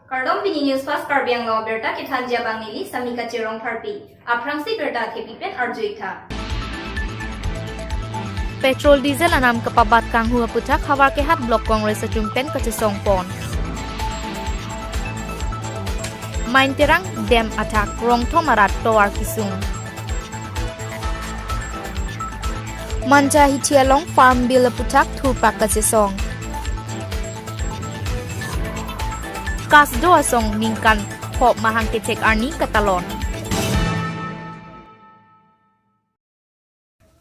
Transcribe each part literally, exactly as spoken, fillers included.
Kardom, pini News Fast Karbi Anglong abirta kethanji abang neli Samika Cherong Pharpi. Aphrangsi birta thepi pen arju-ik tha. Petrol diesel anam kepabat kanghu aputhak Howraghat Block Congress atum pen kachesong pon. Mainterang dam athak rongthom arat tovar kisung. Manja hithi along Farm Bill aputhak thurpak kachesong. Kasdo asong ningkan pho mahang kechek arni katalon.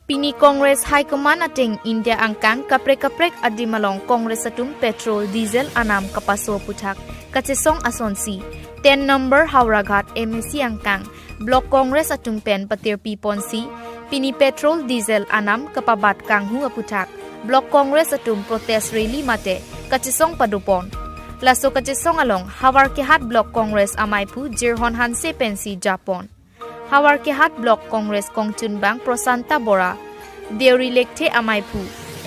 Pini Congress High Command ateng India angkang kaprek kaprek adim along Congress atum petrol, diesel anam kapaso aputhak kachesong asonsi, ten number Howraghat M A C angkang Block Congress atum pen patirpi ponsi, pini petrol, diesel anam kepabat kanghu aputhak Block Congress atum protest rally mate kachesong padopon. Laso kachesong along Howraghat Block Congress amaiphu Jirhon Hanse pensi japon. Howraghat Block Congress kongchunbang Prosanta Bora, Deuri Lekthe amaiphu,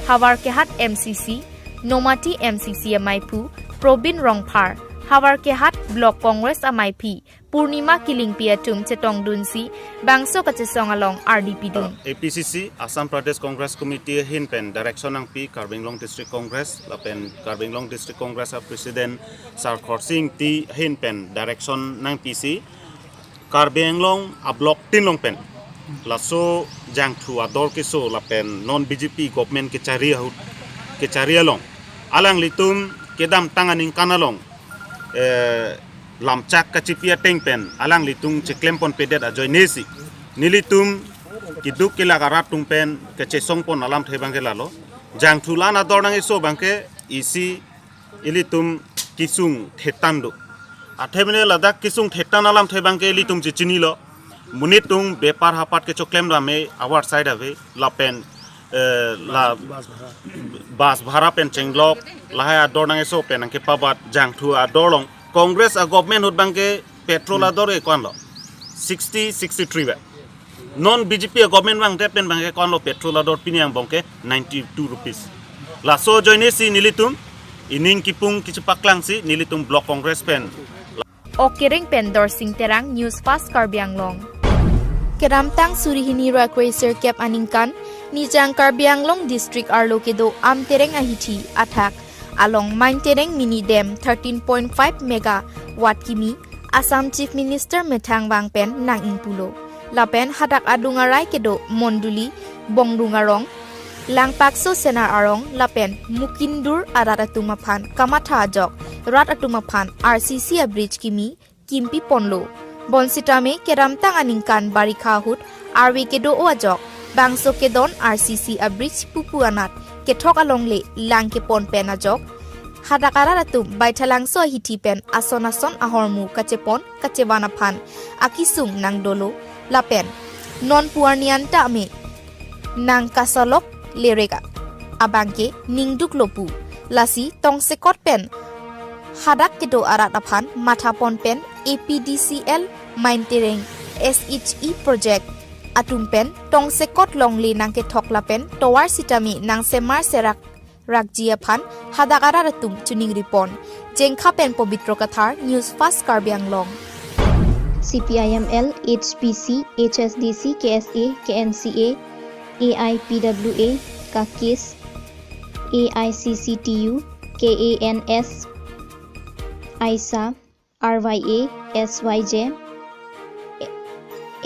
Howraghat M C C, Nomati M C C amaiphu Probin Rongphar, Howraghat Block Congress amaiphi Purnima Killingpi atum chetongdunsi bangso kachesong along ardi pidun. A P C C, Assam Pradesh Congress Committee ahin pen direction nangpi, Karbi Anglong District Congress lapen Karbi Anglong District Congress a President Sar Khorsing Ingti ahin pen direction nangpisi, Karbi Anglong a block tin along pen laso jangthu ador keso lapen non B J P government kechari ahut, kechari along alanglitum kedamtang aningkan along, eh, lamchak kachipi ateng pen alanglitum cheklem ponpedet ajoinesi, nelitum keduk kelak arat atum pen kachesong pon alamthe abangke lalo. Jangthu la-an ador nang-eso abangke isi ilitum kesung thetan do. Athe mene ladak kesung thetan alamthe abangke ilitum chechinilo. Monit atum bepar hapat kechoklem dame our side ave lapen, eh, la bus bhara pen chenglok lahai ador nang-eso pen nangkepabat jangthu ador along. Congress a government ahut abangke petrol ador ke ko-anlo, sixty, sixty-three ba. Non B J P a government abang te pen abangke ko-anlo petrol ador pini angbong ke ninety-two rupees. Laso ajoinesi nelitum ining kipung kachepaklangsi nelitum Block Congress pen. Okereng pen Dorsing Terang, News Fast Karbi Anglong. Kedamtang suri hini ra kre sirkep aningkan, Nijang Karbi Anglong District arlo kedo Amtereng ahithi athak along Maintereng mini dam thirteen point five megawatt kimi Assam Chief Minister methang vang pen nang-ingpulo. Lapen hadak adung arai kedo Mondoli, Bongdung arong, Langpakso Senar arong lapen Mukindur arat atum aphan kamatha ajok rat atum aphan R C C a bridge kimi kimpi ponlo. Bonsitame kedamtang aningkan barikha ahut arve kedo-o ajok bangso kedon R C C a bridge pupu anat kethok alongle lang kepon pen ajok hadak arat atum Baithalangso ahithi pen ason ason ahormu kachepon kachevan aphan akesung nangdolo lapen nonpu arni anta me nangkasalok lerek abangke ningduklo pu. Lasi tongsekot pen hadak kedo arat aphan mathapon pen A P D C L Maintereng S H E project atum pen tongsekot longle nangkethok lapen tovar sitame nangsemar serak rakji aphan hadak arat atum choningri pon. Jengkha pen Pobitro Kathar, News Fast Karbi Anglong. C P I M L, H P C, H S D C, K S A, K N C A, A I P W A, Kakis, A I C C T U, K A N S, AISA, R Y A, S Y J,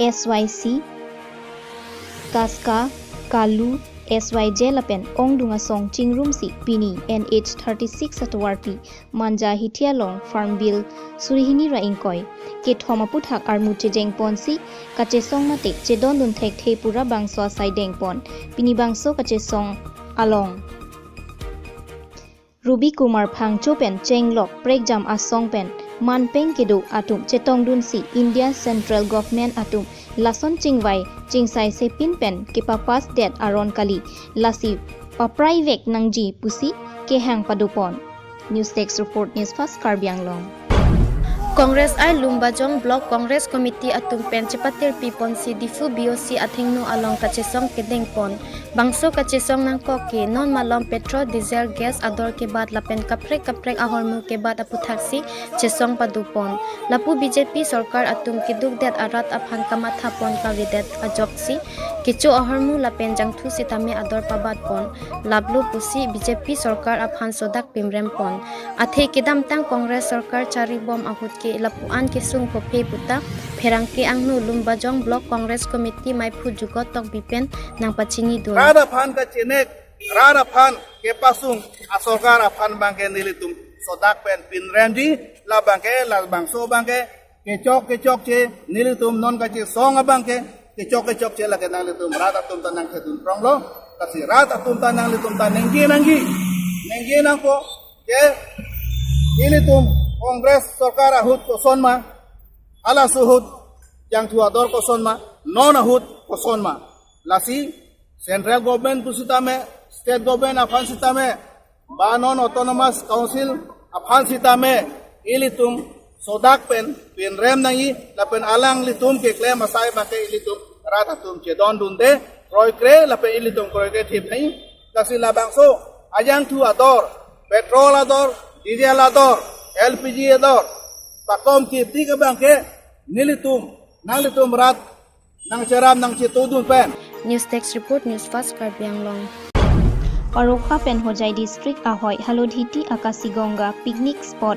S Y C, Kaska, Kalu, S Y J lapen ongdung asong chingrumsi pini N H thirty-six atovarpi Manja hithi along Farm Bill suri hini ra ingkoi kethom aputhak armu chejeng ponsi kachesong mate chedondun thekthe pu ra bangso asai dengpon. Pini bangso kachesong along Ruby Kumar Phangcho pen chenglok prekjam asong pen manpeng kedo atum chetongdunsi India Central Government atum lason chingvai chingsai sepin pen kepapass det aron kali, lasi papraivek nangji pusi kehang padopon. News Desk Report, News Fast Karbi Anglong. Congress I Lumbajong Block Congress Committee atum pen chepatirpi ponsi Diphu B O C athengno along kachesong kedeng pon. Bangso kachesong nangkok ke non malom petrol, diesel, gas ador kebat lapen kaprek kaprek ahormu kebat aputhaksi chesong pado pon. Lapu B J P sorkar atum kedukdet arat aphan kamatha pon kavedet ajoksi kecho ahormu lapen jangthu sitame ador pabat pon. Laplo pusi B J P sorkar aphan sodak pimrem pon. Athe kedamtang Congress sorkar charibom ahut ke lapu-an kesung phophe puta pherangke angno Lumbajong Block Congress Committee maiphu Jugot Tokbi pen nangpachinidun. Rat aphan kachenek, rat aphan kepasung asorkar aphan abangke nelitum sodak pen pinremji, labangke, labangso abangke kechok kechokche, nelitum non kachesong abangke kechok kechokche, lake nanglitum rat atum ta nangthedun pronglo. Lasi rat atum ta nanglitum ta ningje nangji, ningje nangpo ke ilitum Congress sorkar ahut koson ma, halaso ahut jangthu ador koson ma, non ahut koson ma. Lasi central government pusitame, state government aphan sitame, ba non autonomous council aphan sitame ilitum sodak pen pinrem nangji, lapen alanglitum keklem asai abangke ilitum rat atum chedondunde kroikre, lapen ilitum kroikre thip nangji. Lasi labangso ajangthu ador, petrol ador, diesel ador, L P G ador pakom kipti ke abangke nelitum, nanglitum rat nangcherap nangchetudun pen. News Desk Report, News Fast Karbi Anglong. Parokha pen Hojai District ahoi Halodhiti Akashi Ganga picnic spot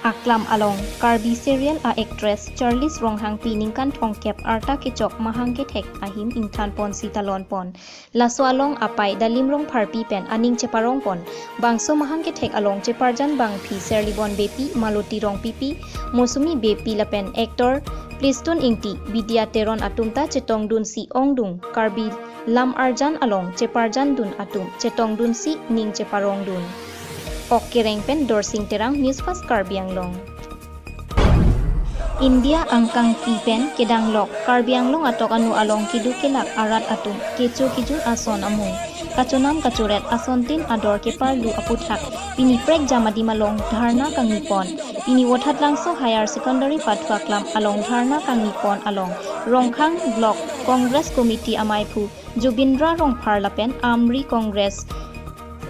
aklam along Karbi serial a-actress Charlize Ronghangpi ningkan thomkep arta kechok mahang kethek ahim ingthan ponsi talon pon. Laso along apai Dalim Rongpharpi pen aning cheparong pon. Bangso mahang kethek along cheparjan bangpi Serlibon Beypi, Maloti Rongpipi, Mosumi Beypi lapen actor Plistone Ingti, Bidya Teron atum ta chetongdunsi ongdung Karbi lam arjan along cheparjandun atum chetongdunsi ning cheparongdun. Ok Kereng pen Dorsing Terang, News Fast Karbi Anglong. India angkangpi pen kedanglok Karbi Anglong atok anu along keduk kelak arat atum kecho kejun ason amung kachonam kachoret asontin ador keparlu aputhak pini prekjam adim along dharna kangni pon. Pini Wothatlangso Higher Secondary Pathu Aklam along dharna kangni pon along Rongkhang Block Congress Committee amaiphu Jubindra Rongphar lapen Amri Congress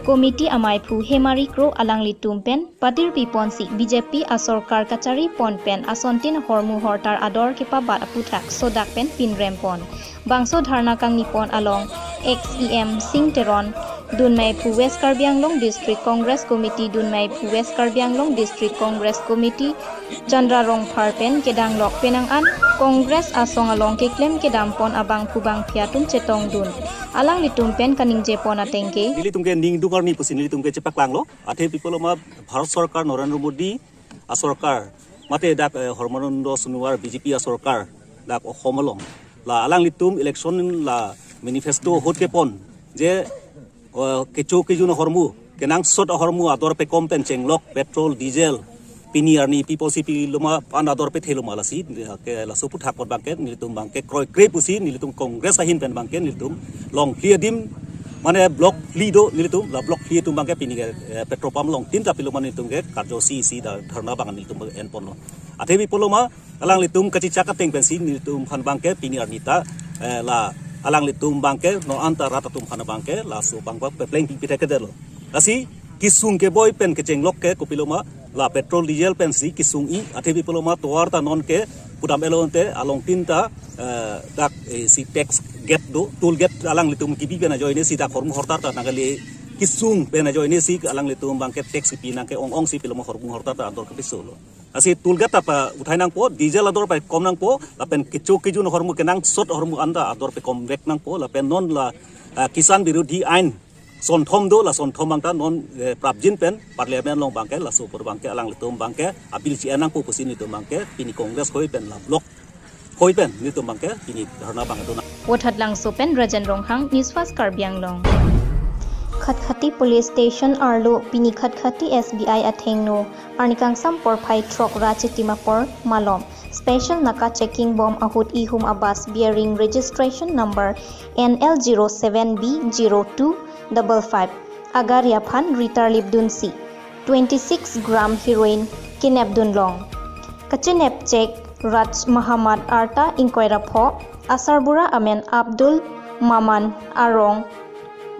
Committee amaiphu Hemari Kro alanglitum pen patirpi ponsi B J P asorkar kachari pon pen asontin hormu hortar ador kepabat aputhak sodak pen pinrem pon. Bangso dharna kangni pon along ex E M Sing Teron, dunmaiphu West Karbi Anglong District Congress Committee, dunmaiphu West Karbi Anglong District Congress Committee Chandra Rongphar pen kedanglok penang an Congress asong along keklem kedam pon abangphu bangphi atum chetongdun. Alanglitum pen kaningje pon ateng ke. Nelitum ke ningduk arni pusi nelitum ke chepaklanglo. Athe pi pulo ma Bharat Sorkar Narendra Modi asorkar, mate dak, eh, Sarbananda Sonowal B J P asorkar dak Assam along, la alanglitum election la manifesto ahut kepon je, eh, kecho kejun ahormu, kenangsot ahormu ador pekom pen chenglok petrol, diesel, pini arni pi pusi piloma, pan ador petheloma lasi, eh, ke laso aputhak abangke nelitum abangke kroikre pusi nelitum Congress ahin pen abangke nelitum Longphli adim, mane Block phli do nelitum, la Block phli atum abangke pini ke, eh, petrol pump along tin ta piloma nelitum ke karjosi isi dak dharna abang nelitum en ponlo. Athe pi pulo ma alanglitum kachechak ateng pensi nelitum aphan abangke pini arni ta, eh, la alanglitum abangke non anta rat atum aphan abangke laso abang abang pepleng pi pithek kedetlo. Lasi kesung keboi pen kechenglok ke kopiloma la petrol diesel pensi kesung-i, athe pi pulo ma tovar ta non ke pudam elo ante along tin ta, eh, dak, eh, si tax gate do, toll gate alanglitum kebi pen ajoine si dak hormu hortar ta nangkali kesung pen ajoine si alanglitum abangke tax kepi nang ke-ong ong si piloma hormu hortar ta ador kepisolo. Lasi toll gate ta pa uthai nangpo, diesel ador pekom nangpo, lapen kecho kejun ahormu kenangsot ahormu anta ador pekom vek nangpo, lapen non la, eh, Kisan Birodhi Ain sonthom do, la sonthom abang ta non, eh, prapjin pen Parliament along abangke laso apor abangke alanglitum abangke a-bill chi-en nangpo pusi nelitum abangke pini Congress hoi pen la Block hoi pen nelitum abangke pini dharna abang dona. Wothatlangso pen Rajen Ronghang, News Fast Karbi Anglong. Khatkhati Police Station arlo pini Khatkhati S B I athengno arni kangsam porphai throk ra chitim apor malom special naka checking bom ahut ihum a-bus bearing registration number N L zero seven B zero two double five agari aphan ritarlipdunsi twenty-six gram heroin kenepdunlong. Kachinep chek Raj Mahammad arta ingkoi ra pho, asarbura amen Abdul Maman, arong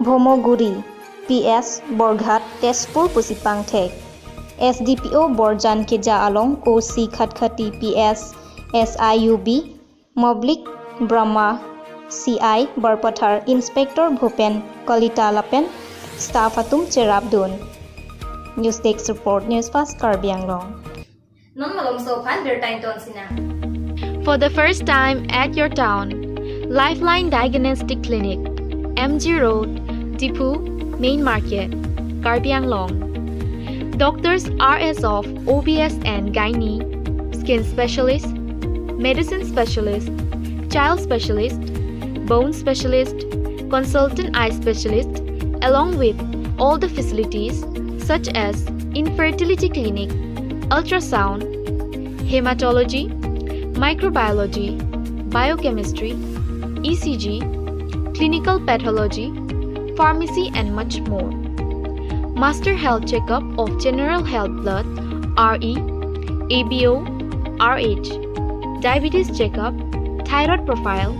Bhomoguri, P S Borghat, Tezpur pusi pangthek. S D P O Borjan keja along O C Khatkhati, P S S I U B, Moblik Brahma, C I Barpathar, Inspector Bhupen Kalita lapen staff atum cherapdun. News Desk Report, News Fast Karbi Anglong. Non malomso aphan birta ington sinang. For the first time at your town, Lifeline Diagnostic Clinic, M G Road, Diphu, Main Market, Karbi Anglong. Doctors are as of O B S and Gynae, Skin Specialist, Medicine Specialist, Child Specialist, Bone Specialist, Consultant Eye Specialist, along with all the facilities such as Infertility Clinic, Ultrasound, Hematology, Microbiology, Biochemistry, E C G, Clinical Pathology, Pharmacy and much more. Master health checkup of general health, blood, R E, A B O, R H, diabetes checkup, thyroid profile,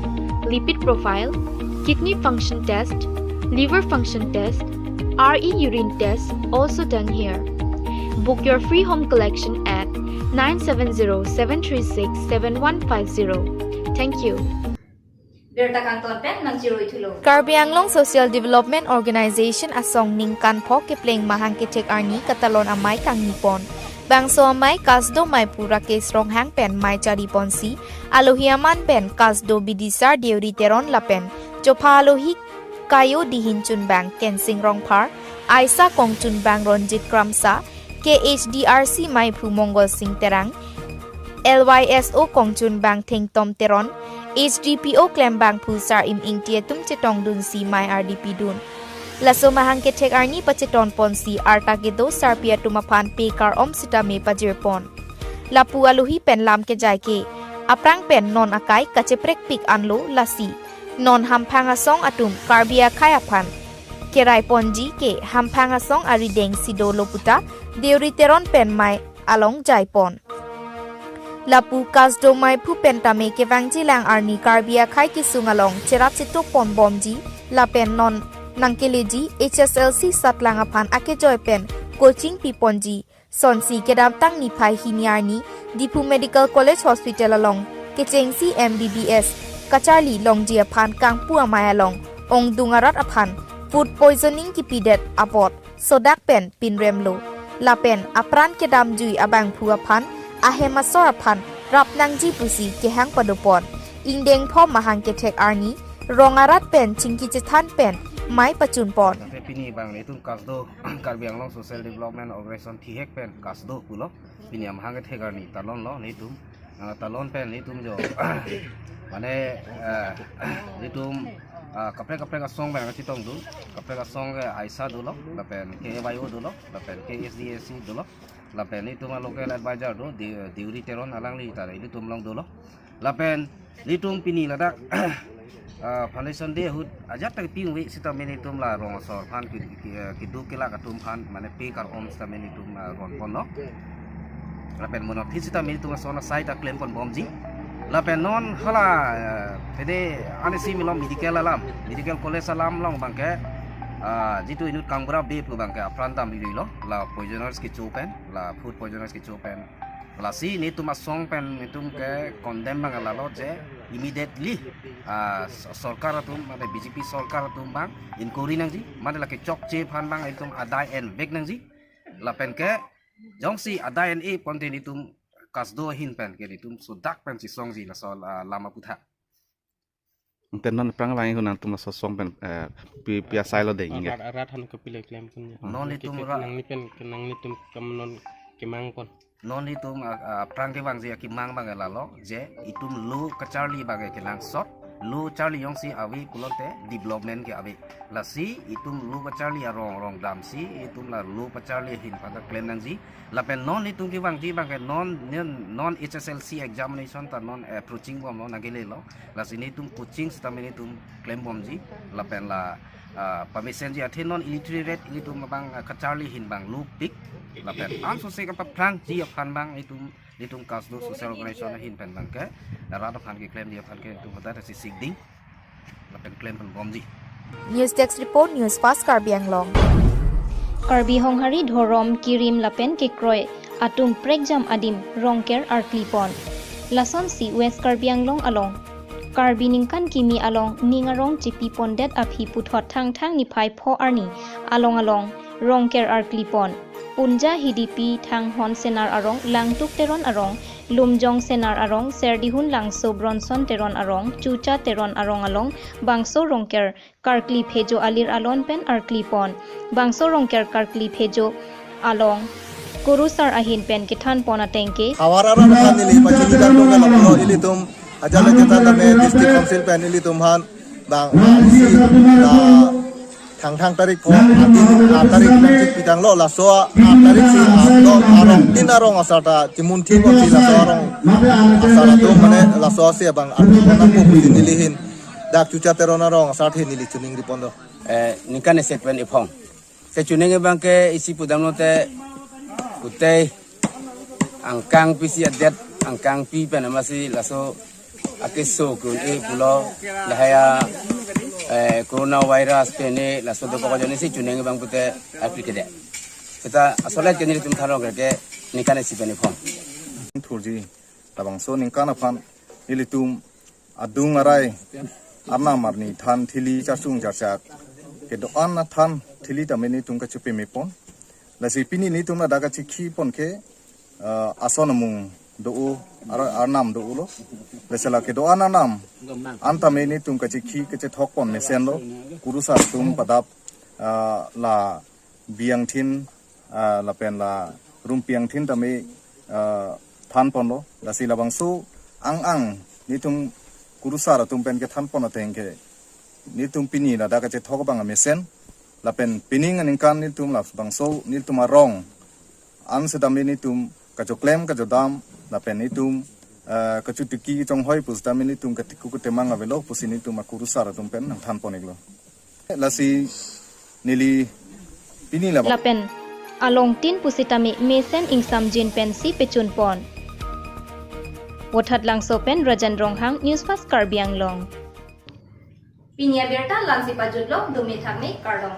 lipid profile, kidney function test, liver function test, R E urine test also done here. Book your free home collection at nine seven zero seven three six seven one five zero. Thank you. Birta kangton pen nangchiroi thulo. Karbi Anglong Social Development Organization asong ningkan pho kepleng mahang kethek arni katalon amei kangnipon. Bangso amei KASDO meiphu Rakesh Ronghang pen mei chariponsi, alohi aman pen KASDO bidisar Deuri Teron lapen chopha alohi kayo dihin chunbang Kensing Rongphar, aisa kongchunbang Ronjit Kramsa, K H D R C meiphu Mongol Sing Terang, L Y S O kongchunbang Thengtom Teron, H D P O klembangphu Sar Im Ingti atum chetongdunsi mei ardi pidun. Laso mahang kethek arni pachetonponsi arta kedo sarpi atum aphan pe kar-om sitame pajirpon. Lapu alohi pen lam kejai ke, aphrang pen non akai kacheprekpik anlo lasi. Non hamphang asong atum Karbi akhei aphan keraiponji ke hamphang asong arideng si dolo puta Deuri Teron pen mei along jaipon. Lapu KASDO meiphu pen tame kevangjilang arni Karbi akhei kesung along cherap chetokponbomji lapen non nangkeleji H S L C satlang aphan akejoi pen coaching piponji. Sonsi kedamtang niphai hini arni Diphu Medical College Hospital along kechengsi M B B S kacharli longji aphan kangpu amei along ongdung arat aphan food poisoning kipidet apot sodak pen pinremlo. Lapen apran kedamjui abangphu aphan ahem asor aphan rap nangji pusi kehang padopon. Ingdeng pho mahang kethek arni rong arat pen chingki chethan pen mei pachunpon. Late pini abang netum KASDO, Karbi Anglong Social Development Organization thihek pen KASDO pulo. Pini amahang kethek arni talonlo netum. Ah, talon pen netum jo mane, eh, netum, ah, kaprek kaprek asong pen kachetongdun. Kaprek asong ke aisa dolo, lapen K A Y O dolo, lapen K S D A C dolo, lapen netum a local advisor do, Di-, Deuri Teron alangli ta netum along dolo. Lapen netum pini ladak, ah, Foundation Day ahut ajat ta pingve sitame netum la rong asor aphan ki, ki, eh, keduk kelak atum aphan mane pe kar-om sitame netum, ah, ronponlo. Lapen monothi sitame netum ason asai ta klemponbomji. Lapen non hala, eh, pede anisi milo medical alam, medical college alam along abangke, ah, jitu inut kangbura be pu abangke apran dam lilo, la poisoners kecho pen, la food poisoners kecho pen. Lasi netum asong pen netum ke condemn abang lalo je immediately, ah, so-, sorkar atum, mane B J P sorkar atum abang inquiry nangji, mane lake chokche aphan abang netum adai envek nangji. Lapen ke jongsi adai en-e ponte netum KASDO ahin pen ke netum sodak pen chesongji laso, ah, lam aputhak. Ante non aphrang vang ahut nangtum laso asong pen, eh, pi, pi asailo dei ingge. Arat, arat aphan kopilo klempon ya. Non netum ke, ke, ra- nangli pen, ke nanglitum kam non kemangpon. Non netum, ah, ah, aphrang kevangji akemang abang lalo je itum lo kacharli abang kenangsot, lo charli jongsi ave pulote development ke ave. Lasi itum lo kacharli arong arong damsi itum la lo kacharli ahin pen ta klem nangji. Lapen non netum kevangji abangke non, non, non H S L C examination ta non approaching bom non nangkelelo. Lasi netum coaching sitame netum klembomji. Lapen la, ah, pamesenji athe non illiterate netum abang, ah, kacharli ahin abang lopik. Lapen ansose kapaphrangji aphan abang netum Ilitum KASDO social organization ahin pen abangke rat aphan keklemji aphan ke ilitum hadak si sikding lapen klem pen bomji. News Desk Report, News Fast Karbi Anglong. Karbi Honghari dhorom kirim lapen kekroi atum prekjam adim Rongker arkli pon. Lasonsi West Karbi Anglong along Karbi ningkan kimi along ning arong chipi pondet aphi puthot Thangthang niphai pho arni along along Rongker arkli pon. Unja Hidipi Thanghon Senar arong, Langtuk Teron arong, Lumjong Senar arong, Serdihun Langso Bronson Teron arong, Chucha Teron arong along bangso Rongker karkli phejo alir alon pen arkli pon. Bangso Rongker karkli phejo along kurusar ahin pen kethan pon ateng ke. Havar arat aphan neli pachini dan dong kalau ilitum ajak ajak tame district council pen ilitum aphan bang si la Thangthang tarik pho atin, ah, tarik nangchik pitang lo, laso ah, tarik si, ah, lo arong tin arong asar ta chimun thi pon si laso arong asar atum mane laso si abang atum nang pu pusi neli ahin dak Chucha Teron arong asar the neli choningri pon do. Eh, ningkan isi pen iphong. Si choning abangke isi pudam lote kutei angkang pisi adet angkang pi pen amatsi laso akeso kun e pulo lahai a, eh, coronavirus pen e laso do pokok joni si choning abang pute aplikede. Kita asolet ke nelitum than Rongker ke ningkan isi pen iphong. Thurji labangso ningkan aphan ilitum adung arai arnam arni than thili chachung chachak kedo-an athan thili tame nelitum kachepeme pon. Lasi pini nelitum ladak kachikhi pon ke, eh, ason amung do-o, ar-, arnam do-o lo. Lasi la kedo-an arnam an tame nelitum kachikhi kachethok pon mesen lo. Kurusar atum padap, eh, la biang thin, ah, lapen la rumpiang thin tame, ah, than pon lo. Lasi labangso ang ang nelitum kurusar atum pen kethan pon ateng ke nelitum pini ladak kachethok abang amesen lapen pining aningkan nelitum labangso nelitum arong an setame nelitum kachoklem kachedam lapen nelitum, eh, kachotiki chonghoi pusitame nelitum katiku ketemang avelo pusi nelitum akurusar atum pen nangthan pon iklo. Lasi neli pini la lapen along tin pusitame mesen ingsamjin pensi pechun pon. Vothatlangso pen Rajan Ronghang, News Fast Karbi Anglong. Pini abirta la-ansi pajutlo, dome thakme, kardom.